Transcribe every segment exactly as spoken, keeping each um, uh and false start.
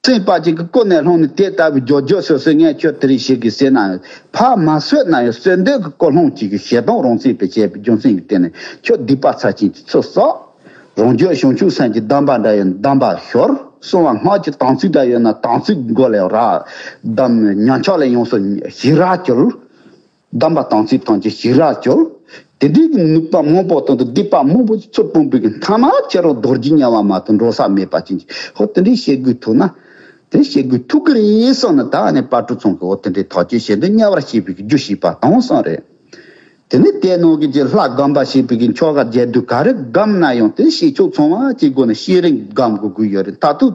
སེམས་པ་ཅིག་གི་ཀུན་ནས་སློང་ནས་དེ་ལྟ་བུའི་རྒྱུ་རྒྱུ་སོ་སོའི་ངས་ཁྱོད་དེ་རིགས་ཞིག་གི་ཟེར་ན་ཕར་མ་བཟོད་ན་ཡང་བཟོད་འདོད་ཀྱི་ཀུན་སློང་ཅིག་གི་ཞེ་སྡང་རང་བཙན་དུ་བྱས་པའི་རྒྱུ་མཚན་གྱི་སྟེང་ནས་ཁྱོད་སྡིག་པ་ཚབས་ཆེན་གྱི་ཚུལ་བསགས། རང་རྒྱུད་བྱང་ཆུབ་སེམས་ཀྱི་སྡོམ་པ་འདྲ་ཡོད་ན་སྡོམ་པ་ཤོར། གསང་བ་སྔགས་ཀྱི་དམ་ཚིག་འདྲ་ཡོད་ན་དམ་ཚིག་མགོ་ལས་ར་བསྡམས། ཉམས་ཆག་ལས་ཡོངས་སུ་ཞིག་རལ་གྱུར། སྡོམ་པ་དམ་ཚིག་ཐམས་ཅད་ཞིག་རལ་གྱུར། དེ་འདྲའི་གི་ནུས་པ་མང་པོ་དང་དུ་སྡིག་པ་མང་པོ་ཚུར་སྤངས་པའི་གི་མཐའ་མ་ཁྱེད་རང་རྡོ་རྗེ་དམྱལ་བ་མ་གཏོགས་འགྲོ་ས་མེད་པ་ཅན་གྱི་ཧོ་དེ་འདྲའི་བཤད་དགོས་ཐུག་ན། དེ་བཤད་དགོས་ཐུག་གི་རེད་བསམ་ན་ད་ནི་དཔལ་སྤྲུལ་ཚང་གི་ཧོ་དེ་འདྲའི་ཐག་གཅོད་བྱེད་འདི་དམྱལ་བར་སྐྱེ་བའི་གི་རྒྱུ་བྱས་པ་དང་བསམ་རེད། དེ་ནི་དེ་ནང་གི་ཀྱི་ལྷ་སྒོམ་པ་བྱེད་པའི་གི་ཆོ་ག་རྒྱས་བསྡུས་ག་རེ་སྒོམ་ན་ཡང་དེ་བྱེད་ཕྱོགས་ཚང་མ་གཅིག་དགོས་ན་ཤེས་རིག་སྒོམ་དགོས་ཀྱི་ཡོད་རེད། མཐར་ཐུག་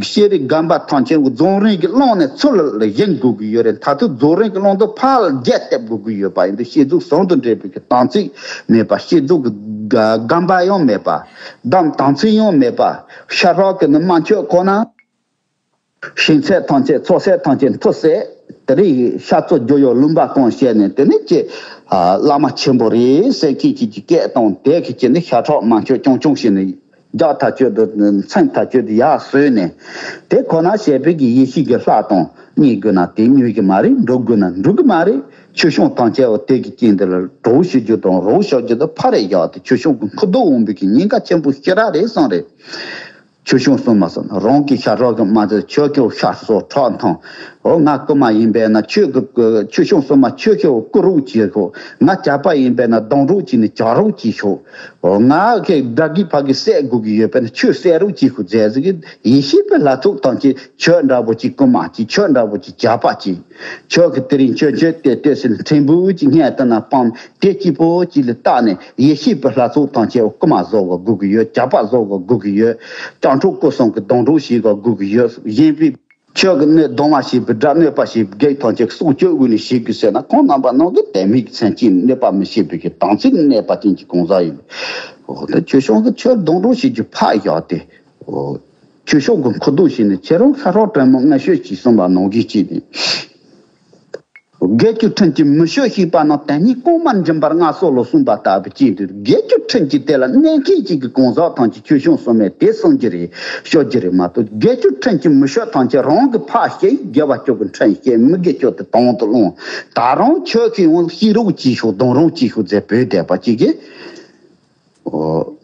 ཤེས་རིག་སྒོམ་པ་ཐམས་ཅད་རྫོགས་རིམ་གྱི་ཀློང་ནས་ཚུར་ལ་བཞེངས་དགོས་ཀྱི་ཡོད་རེད། མཐར་ཐུག་རྫོགས་རིམ་གྱི་ཀློང་དུ་ཕར་རྒྱས་གཏད་དགོས་ཀྱི་ཡོད་པ་ཡིན་དུས་བསྐྱེད་རྫོགས་ཟུང་དུ་འབྲེལ་བའི་གི་དམ་ཚིག་མེད་པ། བསྐྱེད་རྫོགས་ཀྱི་སྒོམ་པ་ཡང་མེད་པ། སྡོམ་དམ་ཚིག་ཡང་མེད་པ། ཤ་ཁྲག་གི་ནི་མ་མཆོད་ཁོ་ན། ཤིང་ཚད་ཐམས་ཅད་ཚོགས་ཚད་ཐམས་ཅད་མཐུ་ཟད། དེ་རིང་ཤ་ཚོ་རྒྱུ་ཡོད་ལུང་པ་གང་བཤད་ནས་དེ་ནི་ཀྱི་བླ་མ་ཆེན་པོ་རེད་ཟེར་མཁན་གྱི་ཀྱི་སྐད་དང་དེ་གི་ཀྱི་ནི་ཤ་ཁྲག་མ་མཆོད་རྐྱང་རྐྱང་བྱས་ནས་རྒྱག་ཐག་ཆོད་དུ་མཚན་ཐག་ཆོད་དུ་ཡར་བཟོས་ནས་དེ་ཁོ་ན་བཤད་པའི་གི་ཡེ་ཤེས་ཀྱི་ལྷ་དང་རྙེད་དགོས་ན་དེ་རྙེད་གི་མ་རེད། འགྲུབ་དགོས་ན་འགྲུབ་གི་མ་རེད། ཆོས་སྐྱོང་ཐམས་ཅད་འོ་དེ་གི་རྐྱེན་དེ་ལ་གྲོགས་བྱེད་རྒྱུ་དང་རོགས་བྱ་རྒྱུ་དང་ཕ་རེ་བཞག་སྟེ་ཆོས་སྐྱོང་གི་མཁོ་སྡུག་འོང་པའི་གི་ཉེན་ཁ་ཆེན་པོ་ཞེ་དྲག་རེད་བསམ་རེད། ཆོས་སྐྱོང་སྲུང་མ་སོགས་རང་གི་ཤ་ཁྲག་གི་མ་ཚད་ཆོས་སྐྱོང་ཤ་སོགས་ཁྲག་འཐུང་། འོ་ང་རྐུ་མ་ཡིན་པས་ན་ཆོས་ཀྱི་ཆོས་སྐྱོང་སྲུང་མ་ཆོས་སྐྱོང་རྐུ་རོགས་གྱིས་ཤོག་ང་ཇག་པ་ཡིན་པས་ན་སྡང་རོགས་གྱིས་ནས་ཇག་རོགས་གྱིས་ཤོག་འོ་ང་གི་དགྲ་གི་ཕ་གི་བསད་དགོས་ཀྱི་ཡོད་པས་ན་ཆོས་བསད་རོགས་གྱིས་ཤོག་མཛད་ཟིག་གི་ཡེ་ཤེས་པའི་ལྷ་ཚོགས་ཐམས་ཅད་ཆོས་འདྲ་པོ་གྱིས་རྐུ་མ་གྱིས་ཆོས་འདྲ་པོ་གྱིས་ཇག་པ་གྱིས། ཁྱོད་ཀྱི་དེ་རིང་ཁྱོད་ཁྱོད་དེ་ལྟོས་ཟིན་ཕྲན་བུ་གཅིག་སྔས་དུ་ན་སྤང་དེ་གཅིག་པོ་གཅིག་ལ་བལྟ་ནས་ཡེ་ཤེས་པའི་ལྷ་ཚོགས་ཐམས་ཅད་རྐུ་མ་བཟོ་ག་སྒུག་གི་ཡོད། ཇག་པ་བཟོ་ག་སྒུག་གི་ཡོད། སྤྱང་ཕྲུག་སྐུ་གསུམ་གྱི་སྡང་གྲོགས་བྱེད་ག་སྒུག་གི་ཡོད། གཞན་པའི་ཁྱོད་ཀྱི་གནོད་སྡང་བ་བྱེད་པའི་དགྲ་གནོད་པ་བྱེད་པའི་བགེགས་ཐམས་ཅད་སྲོག་གཅོད་དགོས་ནས་བྱེད་དགོས་ཟེར་ན་ཁོང་རྣམ་པ་རྣམས་ཀྱི་དད་མོས་ཀྱི་མཚན་གྱིས་གནོད་པ་མི་བྱེད་པའི་གི་དམ་ཚིག་གནས་པ་ཅན་གྱི་གང་ཟག་ཡིན། འོ་དེ་ཆོས་སྐྱོང་གི་ཁྱོད་སྡང་གྲོགས་བྱེད་རྒྱུ་ཕར་བཞག་སྟེ། འོ། ཆོས་སྐྱོང་གི་མཁོ་སྡུག་བྱས་ནས་ཁྱེད་རང་ཤ་ཁྲག་དྲོན་མོ་མངལ་སྤྱོད་ཅིག་གསུངས་པ་ནང་བཞིན་བྱས་ནས། དགེ་བཅུ་ཕྲན་གྱིས་མི་སྤྱོད་ཤེས་པ་རྣམས་དེ་ཉིད་ལྐོག་མར་འབྱིན་པར་མངའ་གསོལ་ལོ་གསུངས་པ་ལྟ་བུ་ཅིག་འདུག་དགེ་བཅུ་ཕྲན་གྱིས་དེ་ལ་གནས་མཁན་གཅིག་གི་གང་ཟག་ཐམས་ཅད་ཆོས་སྐྱོང་སྲུང་མས་དེ་གསུང་རྒྱུ་རེད་སྤྱོད་རྒྱུ་རེད་མ་གཏོགས་དགེ་བཅུ་ཕྲན་གྱིས་མི་སྤྱོད་ཐམས་ཅད་རང་གི་ཕར་བཤད་དགེ་བ་བཅུ་གི་ཕྲན་བཤད་མི་དགེ་བཅུ་དེ་དང་དུ་བླངས་ད་རུང་ཆོས་ཀྱི་ཡང་ཤེས་རོགས་ཅིག་ཤོག་སྡང་རོགས་ཅིག་ཤོག་ཟེར་བོད་དད་པ་ཅིག་གིས། འོ།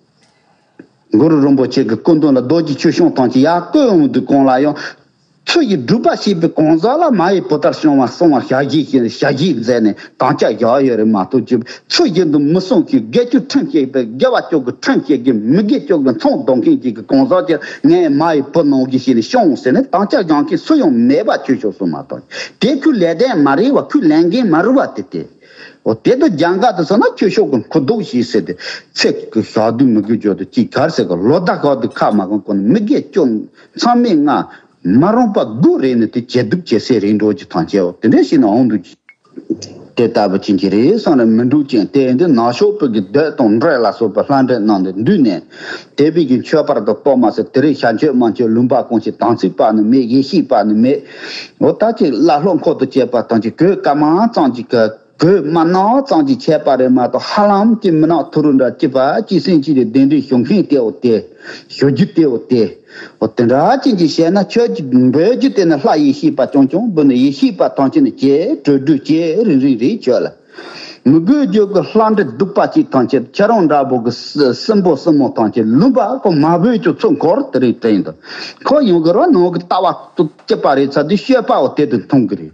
གུ་རུ་རིན་པོ་ཆེ་གི་སྐུ་མདུན་ལ་རྡོ་རྗེ་ཆོས་སྐྱོང་ཐམས་ཅད་ཡར་བཀོད་འོང་དུས་གང་ལ་ཡང་། ཚུལ་གྱིས་སྒྲུབ་པ་བྱེད་པའི་གང་ཟག་ལ་མ་ཡི་བུ་ལྟར་བྱུང་བ་གསང་བ་ཞལ་བཞེས་ཞལ་བཞེས་མཛད་ནས་དམ་བཅའ་བཞག་ཡོད་རེད་མ་གཏོགས་ཀྱི་ཚུལ་བཞིན་དུ་མི་གསུང་གི་དགེ་བཅུ་ཕྲན་བཤད་པའི་དགེ་བ་བཅུ་གི་ཕྲན་བཤད་ཀྱི་མི་དགེ་བཅུ་གི་མཚང་འདོན་མཁན་གཅིག་གི་གང་ཟག་ཅིག་ངའི་མ་ཡི་བུ་ནང་བཞིན་བྱས་ནས་སྐྱོང་ཟེར་ནས་དམ་བཅའ་བཞག་མཁན་སུ་ཡང་མེད་པ་ཆོས་སྐྱོང་སྲུང་མ་དང་དེ་ཁོའི་ལས་དོན་མ་རེད་བ་ཁོའི་ལས་འགན་མ་རེད་བ་དེ་སྟེ། འོ་དེ་དང་རྒྱང་ག་དུ་སོང་ན་ཆོས་ཕྱོགས་ཀྱི་མཁོ་སྡུག་ཞིག་ཟེར་ཏེ་ཚེ་གི་ཞག་དུས་མི་དགོས་འཇོག་ཏུ་ཅིག་གར་ཟེར་ག་ལོ་ཟླ་ག་དུ་ཁ་མ་གང་གོ་ན་མི་དགེ་སྐྱོན་མཚམས་མེད་ལྔ་མ་རུངས་པ་དགུ་རེད་ནི་དེ་ཇེ་སྡུག་ཇེ་སེ་རེད་འགྲོ་ཅི་ཐང་ཆེ་འོ་དེ་འདྲ་ཞིག་ན་འོང་དུ་དེ་ལྟ་བུ་ཅན་གྱི་རེད་སོང་ལ་མི་འགྲུབ་ཅན་དེ་འདི་ནང་ཤོག་པོ་གི་འདོད་དང་འདྲེ་ལ་སོགས་པའི་ལྷ་འདྲེ་རྣམས་ནི་འདུས་ནས་དེ་བས་ཀྱི་མཆོད་པར་དུ་གཏོགས་མ་ཟེར་དེ་རིང་ཤ་མཆོད་མ་མཆོད་ལུང་པ་གང་ཞིག་དམ་ཚིག་པ་ནི་མེད་ཡེ་ཤེས་པ་ནི་མེད་འོ་ད་ཅིག་བླ་སློབ་འཁོར་དུ་བཅས་པ་དང་ཅིག་གོས་དཀར་མ་ཙམ་ཅིག་གི་གོས་དམར་ནག་ཙམ་གྱིས་ཁྱད་པར་རེ་མ་གཏོགས་ཧ་ལམ་གྱི་མི་ནག་ཐུ་རུ་འདྲ་གཅིག་པ་གཅིག་སེམས་གཅིག་ལས་གདན་འདྲེན་ཞུ་མཁན་དེའོ་སྟེ། ཞུ་རྒྱུ་དེའོ་སྟེ། འོ་དེ་འདྲ་ཅན་གྱིས་བཤད་ན་ཁྱོད་ཀྱི་འབོད་རྒྱུ་དེ་ནི་ལྷ་ཡེ་ཤེས་པ་རྐྱང་རྐྱང་འབོད་ནི་ཡེ་ཤེས་པ་ཐམས་ཅད་ནི་ཇེ་དྲོད་དྲོད་ཇེ་རིང་རིང་རེད་ཁྱོད་ལ། མི་དགོས་རྒྱུ་གི་ལྷ་འདྲེ་གདུག་པ་གཅིག་ཐམས་ཅད་ཁྱེད་རང་འདྲ་པོ་གི་སྲིན་པོ་སྲིན་མོ་ཐམས་ཅད་ལུང་པ་ཁོ་མ་འབོད་ཀྱང་ཚུར་འཁོར་དེ་རིང་དྲན་དུ་ཁོ་ཡོང་གི་རོ་ནང་གི་ལྟ་བ་གཅིག་པ་རེད་ཚར་དུས་སྤྱོད་པའོ་དེ་དུ་མཐོང་གི་རེད།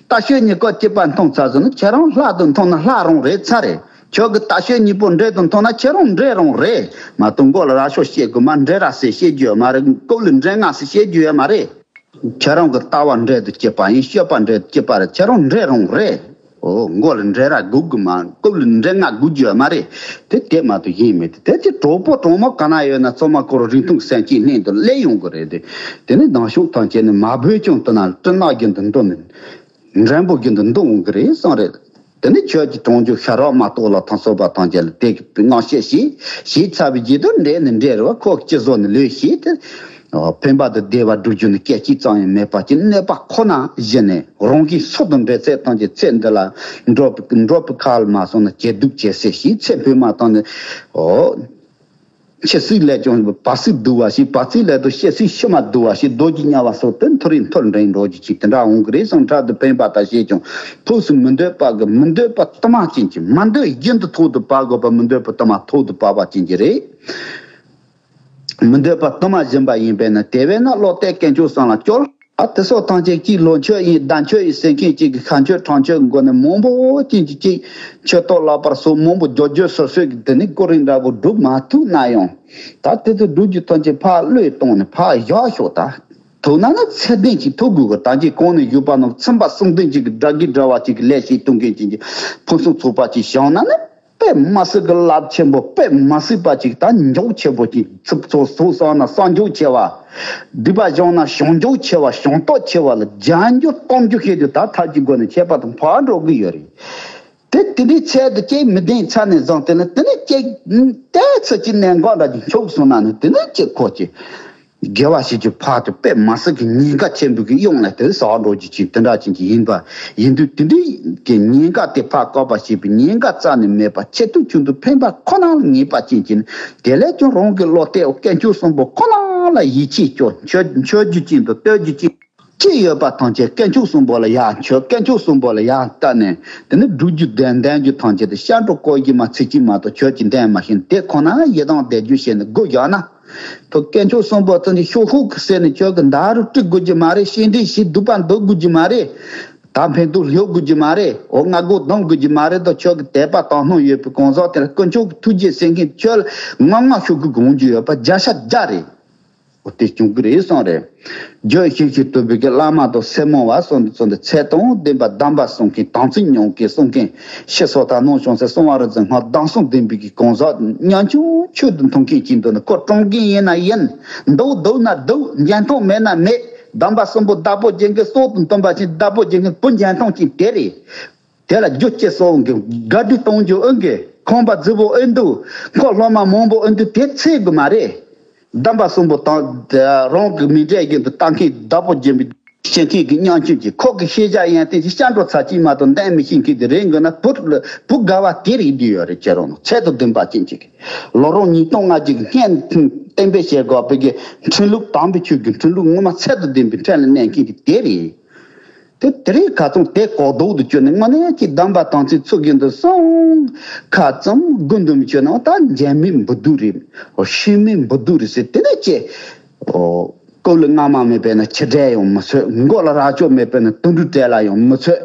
ལྟ་སྤྱོད་གཉིས་ཀ་གཅིག་པ་མཐོང་ཚར་ཟིན་ན་ཁྱེད་རང་ལྷ་དུ་མཐོང་ན་ལྷ་རང་རེད་ཚར་རེད། ཁྱོད་ཀྱི་ལྟ་སྤྱོད་གཉིས་པོ་འདྲེ་དུ་མཐོང་ན་ཁྱེད་རང་འདྲེ་རང་རེད་མ་གཏོགས་མགོ་ལ་ར་ཤོ་བཤད་དགོས་མ་འདྲེ་ར་ཟེར་བཤད་རྒྱུ་ཡོད་མ་རེད། རྐུབ་ལ་འདྲེ་ལྔ་ཟེར་བཤད་རྒྱུ་ཡོད་མ་རེད། ཁྱེད་རང་གི་ལྟ་བ་འདྲེ་དུ་གཅིག་པ་ཡིན་སྤྱོད་པ་འདྲེ་དུ་གཅིག་པ་རེད་ཁྱེད་རང་འདྲེ་རང་རེད། ཨོ་མགོ་ལ་འདྲེ་ར་སྒུག་གི་མ་རྐུབ་ལ་འདྲེ་ལྔ་སྒུག་རྒྱུ་ཡོད་མ་རེད། དེ་དེ་མ་གཏོགས་གཞན་མེད་དེ་དེ་ཚེ་གྲོགས་པོ་གྲོགས་མོ་ག་ན་ཡོད་ན་ཚང་མ་ཁོ་རང་རིང་ཐུང་སེམས་ཅན་ལྷན་དུ་སླེབས་ཡོང་གི་རེད་དེ། དེ་ནི་སྡང་ཕྱོགས་ཐམས་ཅད་ནི་མ་བོས་ཀྱང་དུ་ན་སྤྲིན་ནག་རྒྱུན་དུ་འདུག་ནི། འགྲན་པོ་རྒྱུན་དུ་འདུག་འོང་གི་རེད་བསམ་རེད། དེ་ནི་ཁྱོད་ཀྱི་གྲོང་འཇུག་ཤ་རོགས་མ་གཏོགས་ལ་ཐང་སོགས་པ་ཐམས་ཅད་ལ་དེ་གི་སྔགས་བཤད་ཞིག་ཞིག་ཚར་བའི་རྗེས་སུ་འདྲེ་ནི་འདྲེ་རེད་བ་ཁོ་སྤྱི་བཟོ་ནི་ལོས་ཞིག་དེ། ཕན་པ་དང་བདེ་བ་སྒྲུབ་རྒྱུ་ནི་སྐད་ཅིག་ཙམ་ཡང་མེད་པ་ཅིག་གནོད་པ་ཁོ་ན་བཞིན་ནས་རང་གི་སུ་དང་འབྲེལ་ཚད་ཐམས་ཅད་ཚེ་འདི་ལ་འགྲོ་འགྲོ་པའི་ཁ་ལ་མ་སོང་ན་ཇེ་སྡུག་ཇེ་སེ་ཞིག་ཚེ་འཕོས་མ་བཏང་ནས་ཨོ། ཁྱི་སུས་ལས་ཀྱང་བ་སུས་བསྡུ་བ་ཞིག་བ་སུས་ལས་དུ་ཤེས་སུས་ཤི་མ་བསྡུ་བ་ཞིག་རྡོ་རྗེ་དམྱལ་བ་སོགས་དེ་མཐོ་རིས་མཐོར་འདྲེན་འགྲོ་རྒྱུ་ཅིག་དེ་འདྲ་འོང་གི་རེད་བསམ། འཕྲལ་དུ་ཕན་པ་དང་ཤེས་ཀྱང་ཕུགས་སུ་མི་འདོད་པ་གི་མི་འདོད་པ་དུ་མ་ཅན་གྱི་མ་འདོད་རྒྱུན་དུ་ཐོག་ཏུ་བབ་དགོས་པ་མི་འདོད་པ་དུ་མ་ཐོག་ཏུ་བབ་པ་ཅན་གྱི་རེད། མི་འདོད་པ་དུ་མ་བཞིན་པ་ཡིན་པས་ན། དེ་བས་ན་བློ་གཏད་དཀོན་མཆོག་གསུམ་ལ་སྐྱོལ། ཨ་དེ་སོགས་ཐམས་ཅད་ཀྱིས་ལོ་མཆོད་ཡིན་ཟླ་མཆོད་ཡིན་ཟེར་མཁན་གཅིག་གིས་ཁ་མཆོད་གྲངས་མཆོད་སྒོ་ནས་མང་པོ་ཅན་གྱི་གཅིག་མཆོད་གཏོར་ལག་པར་སོགས་མང་པོ་རྒྱོ་རྒྱོ་སོར་སོར་གྱི་དེ་ནི་ཀོ་རིན་འདྲ་པོ་སྒྲུབ་མ་ཐུབ་ན་ཡང་། ད་དེ་ཚོ་སྒྲུབ་རྒྱུ་ཐམས་ཅད་ཕར་བློས་བཏང་ནས་ཕར་བཞག་ཤོག་ད། ཐུབ་ན་ནི་ཚད་ལྡན་ཅིག་ཐུབ་དགོས་གི། ད་གིན་གོང་ནས་ཞུས་པ་ནང་ཚན་པ་གསུམ་ལྡན་ཅིག་གི་དགྲ་གི་འདྲ་བ་ཅིག་གི་ལས་ཤིག་གཏོང་མཁན་ཅིག་གི་ཕུན་སུམ་ཚོགས་པ་ཅིག་བྱུང་ན་ནི། དཔེ་མ་སྲིད་ཀྱི་རླབས་ཆེན་པོ། དཔེ་མ་སྲིད་པ་ཅིག་ད་མགྱོགས་ཆེ་པོ་ཅིག་ཚིག་ཚོགས་སོ་སོ་ན་གསང་མགྱོགས་ཆེ་བ། སྡིག་པ་བྱུང་ན་བྱང་མགྱོགས་ཆེ་བ། བྱང་ཏོག་ཆེ་བ་ལ་རྒྱ་འགྱུར་གཏོང་རྒྱུ་ཤེས་རྒྱུ་ད་ཐབས་ཀྱི་སྒོ་ནས་ཁྱད་པར་དུ་འཕགས་འགྲོ་གི་ཡོད་རེད། དེ་དེ་འདྲའི་ཚད་དུ་ཅིག་མི་ལྡན་ཚར་ནས་བཟུང་དེ་ནི་དེ་ནི་ཅིག་ཏོག་ཙམ་ཅིག་གནད་འགག་འདྲ་ཅིག་འཁྱུག་སོང་ན་ནི་དེ་ནི་ཅིག་ཁོ་ཅིག་དགེ་བ་བྱེད་རྒྱུ་ཕར་དུ་དཔེ་མ་སྲིད་ཀྱི་ཉེན་ཁ་ཆེན་པོ་གི་གཡང་ལ་དེ་ཟག་འགྲོ་རྒྱུ་ཅིག་དེ་འདྲ་ཅན་གྱི་ཡིན་པ་ཡིན་དུས། དེ་འདྲའི་གི་ཉེན་ཁ་དེ་ཕར་བཀག་པ་བྱེད་པའི་ཉེན་ཁ་རྩ་ནས་མེད་པ། ཆེད་དུ་ཁྱོད་ཚོ་ཕན་པ་ཁོ་ན་ལ་ངེས་པ་ཅན་གྱི་ནི། དེ་ལས་ཀྱང་རང་གི་བློ་གཏད་དཀོན་མཆོག་གསུམ་པོ་ཁོ་ན་ལ་ཡིད་ཆེས་སྐྱོ། མཆོད་མཆོད་རྒྱུ་ཅན་དུ་བསྟོད་རྒྱུ་ཅན། ཅི་ཡོད་པ་ཐམས་ཅད་དཀོན་མཆོག་གསུམ་པོ་ལ་ཡར་མཆོད། དཀོན་མཆོག་གསུམ་པོ་ལ་ཡར་བལྟ་ནས་དེ་ནི་སྒྲུབ་རྒྱུ་ལྡན་ལྡན་རྒྱུ་ཐམས་ཅད་དེ་སྐྱབས་འགྲོ་བསྐུལ་རྒྱུ་མ་ཚིག་གཅིག་མ་གཏོགས་ཁྱོད་ཀྱིས་འདོན་མ་ཤེས། དེ་ཁོ་ན་ཡི་དམ་བཟླས་བརྗོད་བྱས་ནས་སྒོ་བཞག་ན། ཐུགས་དཀོན་མཆོག་གསུམ་པོ་ཚང་གི་ཤོག་ཤོག་གི་ཟེར་ནས་ཁྱོད་ཀྱི་མདའ་རུ་དཀྲུག་དགོས་ཀྱི་མ་རེད། ཤེས་འདྲིས་ཤིག་སྡུག་པ་འདོགས་དགོས་ཀྱི་མ་རེད། ད་ཕན་ཐོགས་ལྷོད་དགོས་ཀྱི་མ་རེད། འོ་སྔ་སྒོ་སྡོམ་དགོས་ཀྱི་མ་རེད་དོ། ཁྱོད་ཀྱི་དད་པ་དག་སྣང་ཡོད་པའི་གང་ཟག་དེ་ལ་དཀོན་མཆོག་གི་ཐུགས་རྗེ་ཟེར་མཁན་ཁྱོད་ལ་ངོ་མ་ཤོག་གུ་གོང་རྒྱུ་ཡོད་པ་བརྒྱ་ཆ་བརྒྱ་རེད། འོ་དེ་བྱུང་གི་རེད་གསུངས་རེད། རྒྱུ་ཤེས་ཤིང་རྟོགས་པའི་གི་བླ་མ་དང་སེར་མོ་བ་སོགས་འདི་ཚོ་འདི་ཚད་དང་ལྡན་པ་སྡོམ་པ་གསུང་མཁན་དམ་ཚིག་ཉམས་མཁན་གསུང་མཁན་ཕྱི་སོ་ཐར་ནང་བྱང་ཟེར་གསང་བ་རིག་འཛིན་སྔགས་གདམས་གསུམ་ལྡན་པའི་གི་གང་ཟག་ཉམ་ཆུང་ཆོས་འདི་མཐོང་མཁན་གྱི་འདུག་ན་ཁོ་གྲོང་རྒན་ཡིན་ན་ཡིན། འདུག་འདུག་ན་འདུག་འཇོན་ཐང་མེད་ན་མེད། སྡོམ་པ་གསུམ་པོ་བདག་པོ་བྱེད་མཁན་སྲོག་ཏུ་འདོན་པ་ཞིག་བདག་པོ་བྱེད་མཁན་བུ་འཇོན་ཐང་ཅན་དེ་རེད། དེ་ལ་རྒྱུ་སྐྱེ་སོང་གི་དགའ་སྡུག་གཏོང་རྒྱུ་ཨེ་འགི། ཁང་པ་རྫིག་པོ་ཨེ་འདུག་ཁོ་སློབ་མ་མང་པོ་ཨེ་འདུག་དེ་ཚེ་གི་མ་རེད། སྡོམ་པ་གསུམ་པོ་དང་རང་གི་མི་འབྲལ་རྒྱུ་འདི་ལྟ་མཁན་བདག་པོ་རྒྱན་པའི་ཤེས་མཁན་གྱི་ཉམ་ཆུང་གི་ཁོ་གི་ཤེས་བྱ་ཡོན་ཏན་གྱི་སྐྱབས་འགྲོ་ཚར་གཅིག་མ་གཏོགས་འདོན་མི་ཤེས་མཁན་དེ་རེད་འགི་ན་བུ་བུ་དགའ་བ་དེ་རེད་འདི་ཡོད་རེད། ཁྱེད་རང་ཚད་དུ་ལྡན་པ་ཅན་གཅིག་གི་ལོ་རང་ཉིས་སྟོང་ལྔ་བཅུ་གི་སྔོན་གཏན་འབེབས་བྱེད་དགོས་པའི་གི་ཁྲིམས་ལུགས་དམ་པའི་ཆོས་ཀྱི་ཁྲིམས་ལུགས་ངོ་མ་ཚད་དུ་ལྡན་པའི་ཁྲིམས་ལ་གནས་མཁན་གྱི་དེ་རེད། དེ་དེ་རིང་ཁ་སང་དེ་གོ་ལྡོག་ཏུ་གྱུར་ནས་དངོས་གནས་ཀྱི་སྡོམ་པ་དམ་ཚིག་ཚུལ་གྱི་འདུ་སོང་ཁ་ཙམ་དགུ་འདུམ་གྱུར་ན་ད་འཇལ་མེད་འབུ་སྡུག་རེད། ཤེས་མེད་འབུ་སྡུག་རེད་ཟེར་དེ་ནས་ཀྱེ། ཨོ། ཀོ་ལི་རྔ་མ་མེད་པས་ན་ཆུ་འབྲས་ཡང་མི་ཚོད། མགོ་ལ་རྭ་ཅོ་མེད་པས་ན་དུད་འགྲོའི་གྲལ་ལ་ཡང་མི་ཚོད།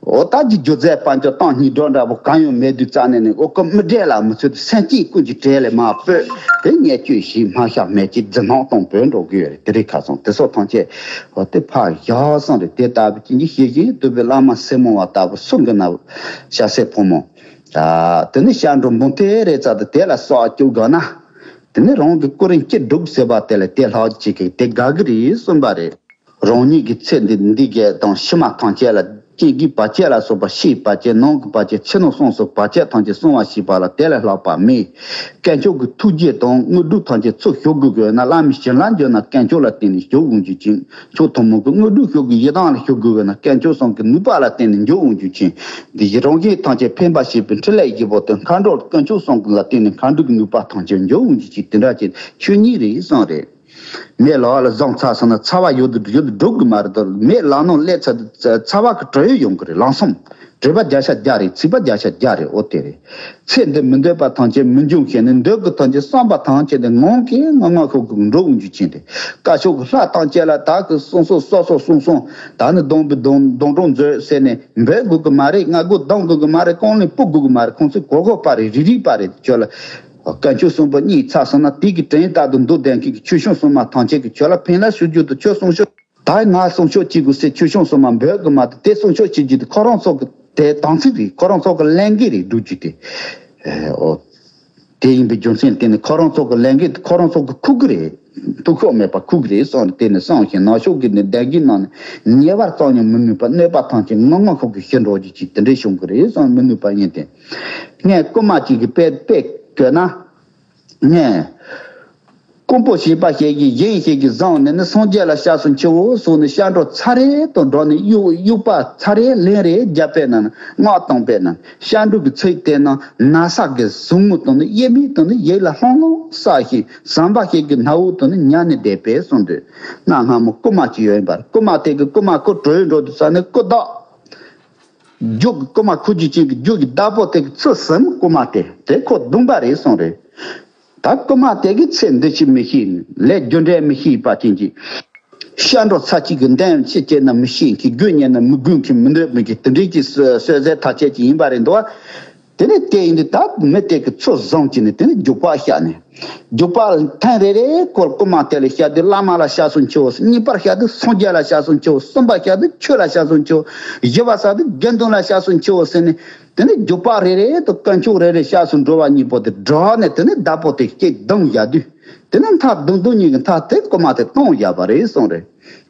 ཨོ་ད་ཀྱི་སྒྱུ་རྩལ་དཔལ་འབྱོར་སྟེང་སྙིགས་སྒྲོན་འདྲ་པོ་གང་ཡང་མེད་དུས་རྩ་ནས་ནི་ཨོ་ཀོ་མི་འབྲས་ལ་མི་ཚོད་དུ་སེམས་ཅན་ཀུན་གྱི་གྲལ་ལས་མར་སྤོས་དེ་བརྙས་བཅོས་ཤིག་མ་བྱ་མེད་ཀྱི་རྫི་སྣང་གཏོང་བོད་འགྲོ་གི་ཡོད་རེད། དེ་རིང་ཁ་སང་དེ་སོགས་ཐམས་ཅད། འོ་དེ་ཕར་བཞག་སོང་རེད། དེ་ལྟ་བུ་ཅན་གྱི་ཤེས་བཞིན་དུ་བའི་བླ་མ་སེར་མོ་བ་ལྟ་བུ་སུ་གི་ན་ཤ་སེ་ཕོ་མོ། དེ་ནི་ཤ་འགྲོ་འབུམ་ཐེ་རེ་ཙ་དུ་དེ་ལ་སོགས་བཅུག་དགོས་ན། དེ་ནི་རང་གི་ཀུ་རིན་སྐྱིད་སྒྲུག་ཟེར་བ་དེ་ལ་དེ་ལྷག་ཅིག་གི་དེ་དགའ་གི་རེད་གསུངས་པ་རེད། རང་ཉིད་ཀྱི་ཚེ་འདི་འདི་གས་དང་ཕྱི་མ་ཐམས་ཅད་ལ་སྐྱེ་དགུའི་བར་ཆད་ལ་སོགས་པ་ཕྱིའི་བར་ཆད་ནང་གི་བར་ཆད་ཕྱི་ནང་གསང་སོགས་བར་ཆད་ཐམས་ཅད་སྲུང་བ་ཞེས་པ་ལ་དེ་ལས་ལྷག་པ་མེད། དཀོན་མཆོག་གི་ཐུགས་རྗེ་དང་དངོས་གྲུབ་ཐམས་ཅད་ཚུར་ཞུ་དགོས་དགོས་ན་བླ་མའི་ཞལ་ལ་འབྱོར་ན་དཀོན་མཆོག་ལ་བརྟེན་ནས་ཞུ་འོང་རྒྱུ་ཅན། མཆོག་ཐུན་མོང་གི་དངོས་གྲུབ་ཞུ་དགོས་ཡི་དམ་ལ་ཞུ་དགོས་དགོས་ན་དཀོན་མཆོག་གསུམ་གྱི་ནུས་པ་ལ་བརྟེན་ནས་འབྱོར་འོང་རྒྱུ་ཅན། འདི་ཡི་རང་བཞིན་ཐམས་ཅད་ཕན་པ་བྱེད་པའི་འཕྲིན་ལས་བཞི་པོ་དེ་མཁའ་འགྲོ་དཀོན་མཆོག་གསུམ་གྱི་ལ་བརྟེན་ནས་མཁའ་འགྲོ་གི་ནུས་པ་ཐམས་ཅད་འབྱོར་འོང་རྒྱུ་ཅན། དེ་འདྲ་ཅན་ཆོས་ཉིད་རེད་གསུངས་རེད། མེ་ལོང་ལ་བཟུང་ཚར་སོང་ན་ཚ་བ་ཡོད་དུ་ཡོད་དུ་འགྲོ་གི་མ་རེད་དོ། མེ་ལོང་ནང་སླེབས་ཚར་དུས་ཚ་བ་གི་དྲོད་ཡོང་གི་རེད། ལམ་སང་དྲོད་པ་བརྒྱ་ཆ་བརྒྱ་རེད། ཚིག་པ་བརྒྱ་ཆ་བརྒྱ་རེད། འོ་དེ་རེད། ཚེ་འདི་མི་འདོད་པ་ཐམས་ཅད་མི་འབྱུང་ཞིང་ནི། འདོད་དགུ་ཐམས་ཅད་བསམ་པ་ཐམས་ཅད་དེ་ངང་གིས་ངང་ངམ་ཤུགས་ཀྱིས་འགྲོ་འོང་རྒྱུ་ཅན་ཏེ། བཀའ་ཤོག་གི་ལྷ་ཐམས་ཅད་ལ་བདག་གིས་གསུང་སོགས་གསོལ་སོགས་གསུང་སོང་། ད་ནི་སྡོམ་པའི་སྡོམ་སྡོམ་གྲོགས་མཛོད་ཟེར་ནས་འབོད་དགོས་ཀྱི་མ་རེད། སྔ་སྒོ་སྡོམ་དགོས་ཀྱི་མ་རེད། རྐང་ལག་སྤུ་དགོས་ཀྱི་མ་རེད། ཁོང་ཚོས་གོ་གོ་པ་རེད། རིག་རིག་པ་རེད། ཁྱོད་ལ་དཀོན་མཆོག་གསུམ་པོ་གཉིད་ཚར་སོང་ན་དེ་གི་དྲན་རྟག་ཏུ་འདུག་བསྡད་མཁན་གྱི་ཆོས་སྐྱོང་སྲུང་མ་ཐམས་ཅད་ཀྱིས་ཁྱོད་ལ་ཕན་ལ་ཞུ་རྒྱུ་དང་ཁྱོད་གསུང་ཆོས། ད་ང་གསུང་ཆོས་བྱེད་དགོས་ཟེར་ཆོས་སྐྱོང་སྲུང་མ་འབོད་དགོས་མ་རེད། དེ་གསུང་ཆོས་བྱེད་རྒྱུ་དེ་ཁོ་རང་ཚོ་གི་དེ་དམ་ཚིག་རེད། ཁོ་རང་ཚོ་གི་ལས་འགན་རེད། སྒྲུབ་རྒྱུ་དེ། ཨོ། དེ་ཡིན་པའི་རྒྱུ་མཚན་དེ་ནི་ཁོ་རང་ཚོ་གི་ལས་འགན་དེ་ཁོ་རང་ཚོ་གི་ཁུག་གི་རེད། ཐུག་ཤོག་མེད་པ་ཁུག་གི་རེད་གསུངས་ནས། དེ་ནི་གསུངས་ཤིང་ནག་ཕྱོགས་ཀྱི་ནི་བདག་གི་ནང་ནས་ཉེ་བར་བཙོང་ཡང་མི་ནུས་པ། གནོད་པ་ཐམས་ཅད་ངང་ངམ་ཤུགས་ཀྱིས་ཞི་འགྲོ་རྒྱུ་ཅིག་དེ་འདྲའི་བྱུང་གི་རེད་གསུངས། མི་ནུས་པ་ཡིན་ཏེ། ངས་རྐུན་མ་ཅིག་གི་དཔེ་དཔེ་བཀོད་ན། ངས། ཀུན་པོ་ཞེས་པ་ཞིག་གིས་གཞན་ཞིག་གིས་བཟུང་ནས་ནི་སངས་རྒྱས་ལ་སྐྱབས་སུ་མཆིའོ་གསུངས་ནས་སྐྱབས་འགྲོ་ཚར་རེ་དང་འགྲོགས་ནས་དབྱུག་དབྱུག་པ་ཚར་རེ་ལན་རེ་བརྒྱབ་པས་ན་སྔགས་བཏང་པས་ན་སྐྱབས་འགྲོ་གི་ཚིག་དེ་ནི་ན་བཟའ་གི་ཟུག་རྔུ་དང་ནི་དབྱེར་མེད་དང་ནི་ཡིད་ལ་ལྷང་ལྷང་བསགས་ཤིང་ཟམ་པ་ཞིག་གི་སྣ་བུག་དང་ནི་ཉལ་ནས་བསྡད་པས་གསུངས་ཏེ། གནའ་སྔ་མོ་རྐུན་མ་ཅིག་ཡོད་ཡིན་པར་རྐུན་མ་དེ་གི་རྐུན་མ་ཁོ་བྲོས་འགྲོ་དུས་ཙ་ནས་རྐུ་བདག་རྒྱུག་གི་རྐུན་མ་ཁུ་རྒྱུག་ཅན་གྱི་རྒྱུག་གི་བདག་པོ་དེ་གི་ཚུར་ཟིན། རྐུན་མ་དེ་དེ་ཁོ་བརྡུངས་པ་རེད་གསུངས་རེད། ད་རྐུན་མ་དེ་གི་ཚེ་འདི་ཕྱི་མི་ཤེས་ནས་ལས་རྒྱུ་འབྲས་མི་ཤེས་པ་ཅན་གྱི་སྐྱབས་འགྲོ་ཚར་གཅིག་གི་འདེམས་ཤེས་ཀྱི་ན་མི་ཤེས་མཁན་རྒྱུ་ཉན་ན་མི་དགོས་མཁན་མི་འདོད་མི་གི་དེ་འདྲའི་གི་བསོད་ཟད་ཐག་ཆད་ཅིག་ཡིན་པ་རེད་འདུག་བ། དེ་ནས་དེ་ཡིན་དུས་ད་མི་དེ་གི་ཚུར་བཟུང་གྱི་ནས་དེ་ནས་རྒྱུག་པ་བཤགས་ནས། རྒྱུག་པ་ཐེངས་རེ་རེ་སྐོར་རྐུན་མ་དེ་ལ་བཤད་དུས་བླ་མ་ལ་སྐྱབས་སུ་མཆིའོ། གཉིས་པར་བཤད་དུས་སངས་རྒྱས་ལ་སྐྱབས་སུ་མཆིའོ། གསུམ་པར་བཤད་དུས་ཆོས་ལ་སྐྱབས་སུ་མཆིའོ། བཞི་པ་བཤད་དུས་དགེ་འདུན་ལ་སྐྱབས་སུ་མཆིའོ་ཟེར་ནས། དེ་ནས་རྒྱུག་པ་རེ་རེ་དང་དཀོན་མཆོག་རེ་རེ་སྐྱབས་སུ་འགྲོ་བ་གཉིས་པོ་དེ་བསྒྲགས་ནས་དེ་ནས་བདག་པོ་དེ་སྐད་བརྡུངས་བཞག་དུས། དེ་ནས་མཐའ་བརྡུང་བརྡུང་གཉིས་ཀྱི་མཐའ་དེ་རྐུན་མ་དེ་བཏང་བཞག་པ་རེད་གསུངས་རེད།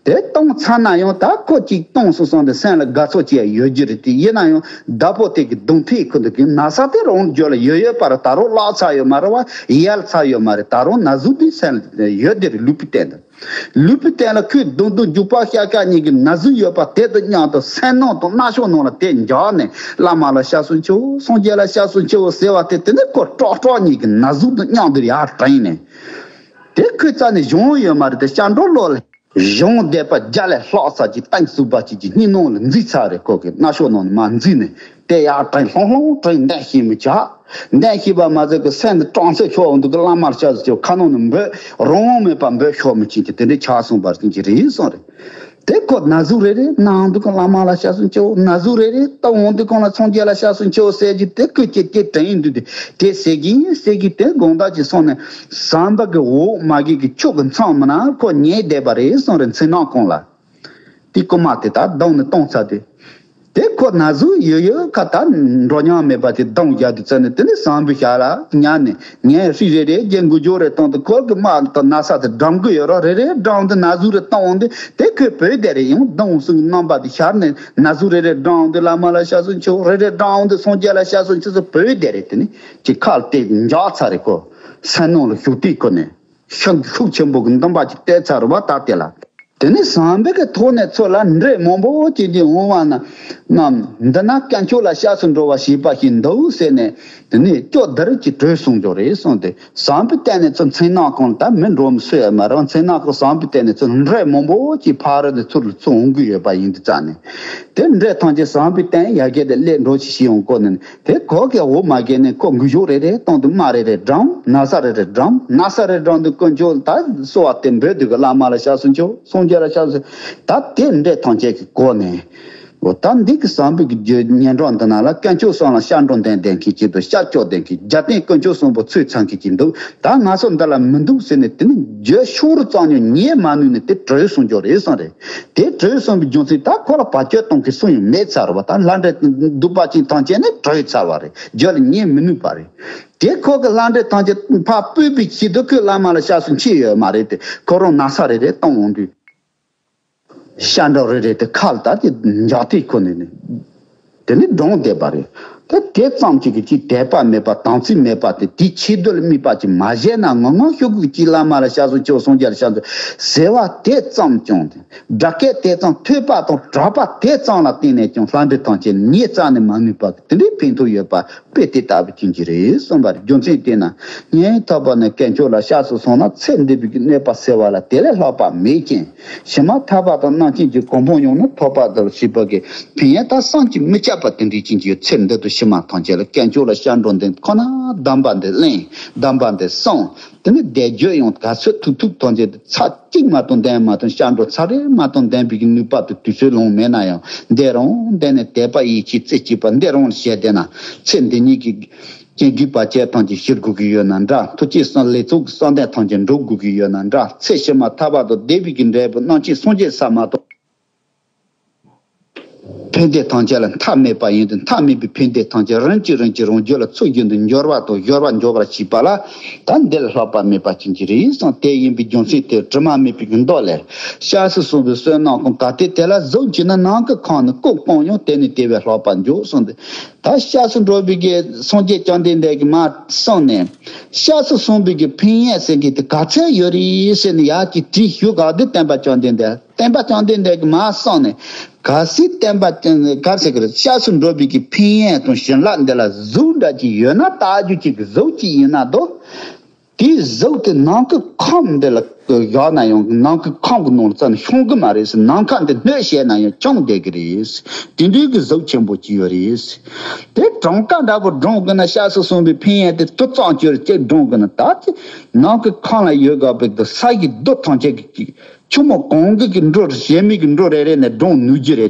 དེ་བཏང་ཚར་ན་ཡང་ད་ཁོ་གཅིག་བཏང་སོང་སོང་དེ་སེམས་ལ་དགའ་ཚོར་ཅིག་ཡོད་རྒྱུ་རེད་དེ། ཡིན་ན་ཡང་བདག་པོ་དེ་གི་གདོང་ཐད་ཁོ་འདི་གི་ན་ཚ་དེ་རང་རྒྱུད་ལ་ཡོད་ཡོད་པ་རེད། ད་རུང་བརླག་ཚར་ཡོད་མ་རེད་བ། ཡལ་ཚར་ཡོད་མ་རེད། ད་རུང་ན་ཟུག་དེ་སེམས་ལ་ཡོད་དེ་རེད། ལུས་པོའི་སྟེང་དུ། ལུས་པོའི་སྟེང་ལ་ཁོས་བརྡུང་བརྡུང་རྒྱུག་པ་བཤགས་བཤགས་གཉིས་ཀྱི་ན་ཟུག་ཡོད་པ་དེ་དང་མཉམ་དུ་སེམས་ནང་དང་རྣ་ཤོག་ནང་ལ་དེ་འཇགས་ནས་བླ་མ་ལ་སྐྱབས་སུ་མཆིའོ། སངས་རྒྱས་ལ་སྐྱབས་སུ་མཆིའོ་ཟེར་བ་དེ་དེ་ནས་ཁོ་ཀྲོག་ཀྲོག་གཉིས་ཀྱི་ན་ཟུག་དང་མཉམ་དུ་ཡར་དྲན་ནས། དེ་ཁོའི་རྩ་ནས་གཞུང་ཡོད་མ་རེད་དེ། སྐྱབས་འགྲོ་བློ་ལ་གཞུང་བསྡད་པ་རྒྱ་ལས་ལྷག་ས་ཀྱི་གཏིང་ཟུག་པ་ཅིག་གི་སྙིང་ནང་ལ་འཛུལ་ཚར་རེད། ཁོ་གི་རྣ་ཤོག་ནང་ནས་མར་འཛུལ་ནས་དེ་ཡར་དྲན། ལྷང་ལྷང་དྲན། འདང་ཤེས་མི་བྱ། འདང་ཤེས་པ་མ་ཟད་ཀྱི་སེམས་འདི་སྐྲག་ཚད་ཤོར་འདུག་གི། བླ་མར་སྐྱབས་སུ་མཆིའོ། ཁ་ནང་ནས་འབོད་རང་དབང་མེད་པར་འབོད་ཤོར་མི་ཅན་གྱི་དེ་འདྲའི་ཆགས་སོང་བར་ཅན་གྱི་རེད་གསུངས་རེད། དེ་ཁོ་ན་ཟུག་རེ་རེ་གནང་འདུག་གི། བླ་མ་ལ་སྐྱབས་སུ་མཆིའོ། ན་ཟུག་རེ་རེ་བཏང་འོང་དུས་གང་ལ་སངས་རྒྱས་ལ་སྐྱབས་སུ་མཆིའོ་ཟེར་གྱི་དེ་ཁོས་ཀྱི་དེ་དྲན་ཡིན་དུས་དེ་དེ་ཟེར་གྱིན་ཟེར་གྱིན་དེ་དགོང་དག་ཅིག་སོང་ནས་ཟམ་པ་གི་འོག་མ་གི་གི་ཕྱོགས་ཀྱི་མཚམས་མ་ན་ཁོ་ཉལ་བསྡད་པ་རེད་གསུངས་རེད། མཚན་ནག་གུང་ལ། དེ་རྐུན་མ་དེ་ད་བརྡུངས་ནས་བཏང་ཚར་དུས། དེ་ཁོ་ན་ཟུག་ཡོད་ཡོད་ཁ་ད་འགྲོ་མྱོང་མེད་པ་དེ་བརྡུངས་བཞག་དུས་ཙ་ནས་དེ་ནས་ཟམ་པའི་ཞྭ་ལ་ཉལ་ནས་ངས་ཧྲི་རེ་རེ་རྒྱན་དགུ་སྦྱོར་རེ་བཏང་དུས་ཁོ་གི་དམག་དང་ན་ཚ་དེ་འགྲམ་གི་ཡོད་རོགས་རེ་རེ་འགྲམ་དུ་ན་ཟུག་རེ་བཏང་འོང་དུས་དེ་ཁོས་བོས་བསྡད་རེད། ཡང་བརྡུངས་སུ་རྣམ་པ་དེ་ཤར་ནས་ན་ཟུག་རེ་རེ་འགྲམ་འོང་དུས་བླ་མ་ལ་སྐྱབས་སུ་མཆིའོ། རེ་རེ་འགྲམ་འོང་དུས་སངས་རྒྱས་ལ་སྐྱབས་སུ་མཆིའོ་ཟེར་བོས་བསྡད་རེད། དེ་ནས་ཅིག་ཁ་ལ་དེ་འཇགས་ཚར་རེད། ཁོ་སེམས་ནང་ལ་ཞུགས་དུས་ཁོ་ནས་ཤུགས་ཤུགས་ཆེན་པོ་གི་འདུན་པ་ཅིག་བསྟན་ཚར་བ་ད་དེ་ལ། དེ་ནས་ཟམ་པའི་གི་ཐོག་ནས་ཚུར་ལ་འདྲེ་མང་པོ་ཅིག་འདི་འོང་བ་ན་ནམ་འདི་ན་དཀོན་མཆོག་ལ་སྐྱབས་སུ་འགྲོ་བ་ཞེས་པ་ཞིག་འདུག་ཟེར་ནས། དེ་ནས་ཅོག་འདི་རིགས་ཀྱི་བྲོས་སོང་འགྱོ་རེད་གསུངས་ཏེ། ཟམ་པའི་སྟེང་ནས་ཚུར་མཚན་ནག་གུང་ལ་ད་མི་འགྲོ་མི་སྲིད་ཡོད་མ་རེད། མཚན་ནག་གུང་ཟམ་པའི་སྟེང་ནས་ཚུར་འདྲེ་མང་པོ་ཅིག་ཕ་རི་ནས་ཚུར་ལ་ཚུར་འོང་གི་ཡོད་པ་ཡིན་དུས་ཙ་ནས། དེ་འདྲེ་ཐམས་ཅད་ཟམ་པའི་སྟེང་ཡར་རྒྱས་དེ་སླེབས་འགྲོ་ཞིག་ཞིག་ཡོང་གོ་ནས། དེ་ཁོ་གི་འོ་མ་གས་ནས་ཁོ་འགུལ་ཤུགས་རེ་རེ་གཏོང་དུ་དམག་རེ་རེ་བསྒྲམས། ན་ཚ་རེ་རེ་བསྒྲམས། ན་ཚ་རེ་བསྒྲམས་དུས་དཀོན་མཆོག་ད་གསོལ་བ་དེ་འབོད་དུས་ཀྱི་བླ་མ་ལ་སྐྱབས་སུ་མཆིའོ། སངས་རྒྱས་ལ་སྐྱབས་སུ། ད་དེ་འདྲས་ཐམས་ཅད་ཀྱི་སྒོ་ནས། འོ་ད་འདི་གི་བསམ་པའི་གི་རྒྱུ་ཉེ་འགྲོ་འདི་ན་ལ་དཀོན་མཆོག་གསུམ་ལ་སྐྱབས་འགྲོ་འདོན་ལྡན་མཁན་གྱི་དུ་སྐྱབས་བཅོལ་ལྡན་གྱི་རྒྱལ་བསྟན་དཀོན་མཆོག་གསུམ་པོ་ཚུལ་ཚང་གི་ཀྱི་འདུག་ད་ང་ཚོ་འདི་ལ་མི་འདུག་ཟེར་ནས་དེ་ནི་རྒྱུ་ཤོར་ཙམ་ཉོ་ཉེས་མ་ནུས་ནས་དེ་བྲོས་སོང་འགྱོ་རེད་སོང་རེད། དེ་བྲོས་སོང་བའི་རྒྱུ་མཚན་ད་ཁོ་ལ་བར་ཆད་གཏོང་མཁན་སུ་ཡང་མེད་ཚར་བ། ད་ལྷ་འདྲེ་གདུག་པ་ཅན་ཐམས་ཅད་ནི་བྲོས་ཚར་བ་རེད། རྒྱུ་ལ་ཉེས་མི་ནུས་པ་རེད། དེ་ཁོ་གི་ལྷ་འདྲེ་ཐམས་ཅད་ཕར་སྤོས་པའི་ཆེད་དུ་ཁོས་བླ་མ་ལ་སྐྱབས་སུ་མཆི་ཡོད་མ་རེད་དེ། ཁོ་རང་ན་ཚ་རེ་རེ་གཏོང་འོང་དུས། ཤ་འདྲ་རེ་རེ་དེ་ཁ་ལ་ད་དེ་འཇག་ཐིག་ཁོ་ནས་ནི། དེ་ནི་གྲོངས་བསྡད་པ་རེད། ད་དེ་ཙམ་གཅིག་གི་ཅིག་དད་པ་མེད་པ་དམ་ཚིག་མེད་པ་དེ་དེའི་ཆེད་དུ་ལ་དམིགས་པ་ཅིག་མ་བཞེས་ན་ངོ་ངོ་ཤོག་གུ་ཅིག་བླ་མ་ལ་སྐྱབས་སུ་མཆིའོ་སངས་རྒྱས་ལ་སྐྱབས་སུ་ཟེར་བ་དེ་ཙམ་ཀྱང་དེ་སྒྲ་སྐད་དེ་ཙམ་ཐོས་པ་དང་གྲགས་པ་དེ་ཙམ་ལ་བརྟེན་ནས་ཀྱང་ལྷ་འདྲེ་ཐམས་ཅད་ཉེས་རྩ་ནས་མ་ནུས་པ་དེ་འདྲའི་ཕན་ཐོགས་ཡོད་པ། དཔེ་དེ་ལྟ་བུ་ཅན་གྱི་རེད་གསུངས་པ་རེད། རྒྱུ་མཚན་དེས་ན་ཉེན་ཐོག་པ་ནས་དཀོན་མཆོག་ལ་སྐྱབས་སུ་སོང་ན་ཚེ་འདི་ཕྱི་གི་གནོད་པ་སེལ་བ་ལ་དེ་ལས་ལྷག་པ་མེད་ཅིང་། ཕྱི་མ་ཐར་པ་དང་རྣམ་མཁྱེན་གྱི་གོ་འཕང་ཡོང་ན་ཐོབ་པ་དང་ཞེས་པ་གི་ཕན་ཡོན་ད་བསམ་གྱིས་མི་ཁྱབ་པ་དེ་འདྲའི་ཅན་གྱི་ཡོད། ཚེ་འདི་དང་ཕྱི་མ་ཐམས་ཅད་ལ་དཀོན་མཆོག་ལ་སྐྱབས་འགྲོ་འདོན་ཁོ་ན་གདམས་པ་འདི་གླེང་། གདམས་པ་འདི་གསུང་། དེ་ནི་བཟླས་བརྗོད་ཡང་ག་ཚོད་ཐུབ་ཐུབ་ཐམས་ཅད་དེ་ཚར་གཅིག་མ་གཏོགས་འདོན་མ་གཏོགས་སྐྱབས་འགྲོ་ཚར་རེ་མ་གཏོགས་འདོན་པའི་གི་ནུས་པ་དང་དུས་ཚོད་ལོང་མེད་ན་ཡང་འདི་རང་འདི་ནས་དད་པ་ཡིད་ཆེས་རྩེ་གཅིག་པ་འདི་རང་ལ་བྱས་བསྡད་ན་ཚེ་འདི་ཉིད་ཀྱི་སྐྱེ་རྒྱུད་བར་ཆད་ཐམས་ཅད་ཞི་དགོས་ཀྱི་ཡོད་ན་འདྲ། ཐུགས་ཀྱི་བསམ་ལས་ཚོགས་ཀྱི་བསམ་གཏན་ཐམས་ཅད་འགྲུབ་དགོས་ཀྱི་ཡོད་ན་འདྲ། ཚེ་ཕྱི་མ་ཐར་པ་དང་བདེ་བའི་གི་འབྲས་བུ་རྣམ་མཁྱེན་སངས་རྒྱས་ས་མ་གཏོགས། ཕན་བདེ་ཐམས་ཅད་ལ་མཐའ་མེད་པ་ཡིན་ཏེ། མཐའ་མེད་པའི་ཕན་བདེ་ཐམས་ཅད་རིམ་གྱིས་རིམ་གྱིས་རང་རྒྱུད་ལ་ཚུལ་བཞིན་དུ་འབྱོར་བ་དང་འབྱོར་བ་འབྱོར་བར་བྱེད་པ་ལ་ད་འདི་ལས་ལྷག་པ་མེད་པ་ཅན་གྱི་རེད་གསུངས། དེ་ཡིན་པའི་རྒྱུ་མཚན་དེ་དྲི་མ་མེད་པའི་མདོ་ལས། སྐྱབས་སུ་སོང་བའི་བསོད་ནམས་ཀུན་གལ་ཏེ་དེ་ལ་གཟུགས་ཅི་ན་ནམ་མཁའི་ཁམས་ནི་ཀུན་སྤངས་ཡང་དེ་ནི་དེ་བས་ལྷག་པར་འགྱུར་གསུངས་ཏེ། ད་ ད་སྐྱབས་སུ་འགྲོ་བའི་གི་སངས་རྒྱས་བཅོམ་ལྡན་འདས་ཀྱིས་མར་གསུངས་ནས། སྐྱབས་སུ་སོང་བའི་གི་ཕན་ཡོན་ཟེར་མཁན་དེ་ག་ཚད་ཡོད་རེད་ཟེར་ནས་ཡར་གྱི་དྲི་ཞུ་ག་དུས་སྟོན་པ་བཅོམ་ལྡན་འདས། སྟོན་པ་བཅོམ་ལྡན་འདས་ཀྱིས་མར་གསུངས་ནས། གལ་སྲིད་སྟོན་པ་ག་རེ་ཟེར་གི་རེད། སྐྱབས་སུ་འགྲོ་བའི་གི་ཕན་ཡོན་དང་བྱིན་རླབས་འདི་ལ་གཟུགས་འདྲ་ཅིག་ཡོད་ན། རྟགས་འཇུག་ཅིག་གི་གཟུགས་ཅིག་ཡིན་ན་དོ། དེའི་གཟུགས་དེ་ནམ་མཁའི་ཁམས་འདི་ལ་བཞག་ན་ཡང་ནམ་མཁའི་ཁམས་ཀྱི་ནང་ལ་རྩ་ནས་ཤོང་གི་མ་རེད་ཟེར། ནམ་མཁའ་འདི་སྣོད་བྱས་ན་ཡང་ཆགས་བསྡད་ཀྱི་རེད་ཟེར། དེ་འདྲའི་གི་གཟུགས་ཆེན་པོ་ཅིག་ཡོད་རེད་ཟེར། དེ་གྲངས་ཀ་འདྲ་པོ་བགྲང་དགོས་ན། སྐྱབས་སུ་སོང་བའི་ཕན་ཡོན་དེ་དུད་ཚང་ཅིག་ཅིག་བགྲང་དགོས་ན། ད་ཅི་ནམ་མཁའི་ཁམས་ལ་ཡོད་དགོས་པའི་གི་ས་ཡི་རྡུལ་ཐམས་ཅད་ཀྱི་ཆུ་མོ་གང་གི་གི་འབྲུ། བྱེ་མའི་གི་འབྲུ་རེ་རེ་ནས་བགྲང་ནུས་ཀྱི་རེད།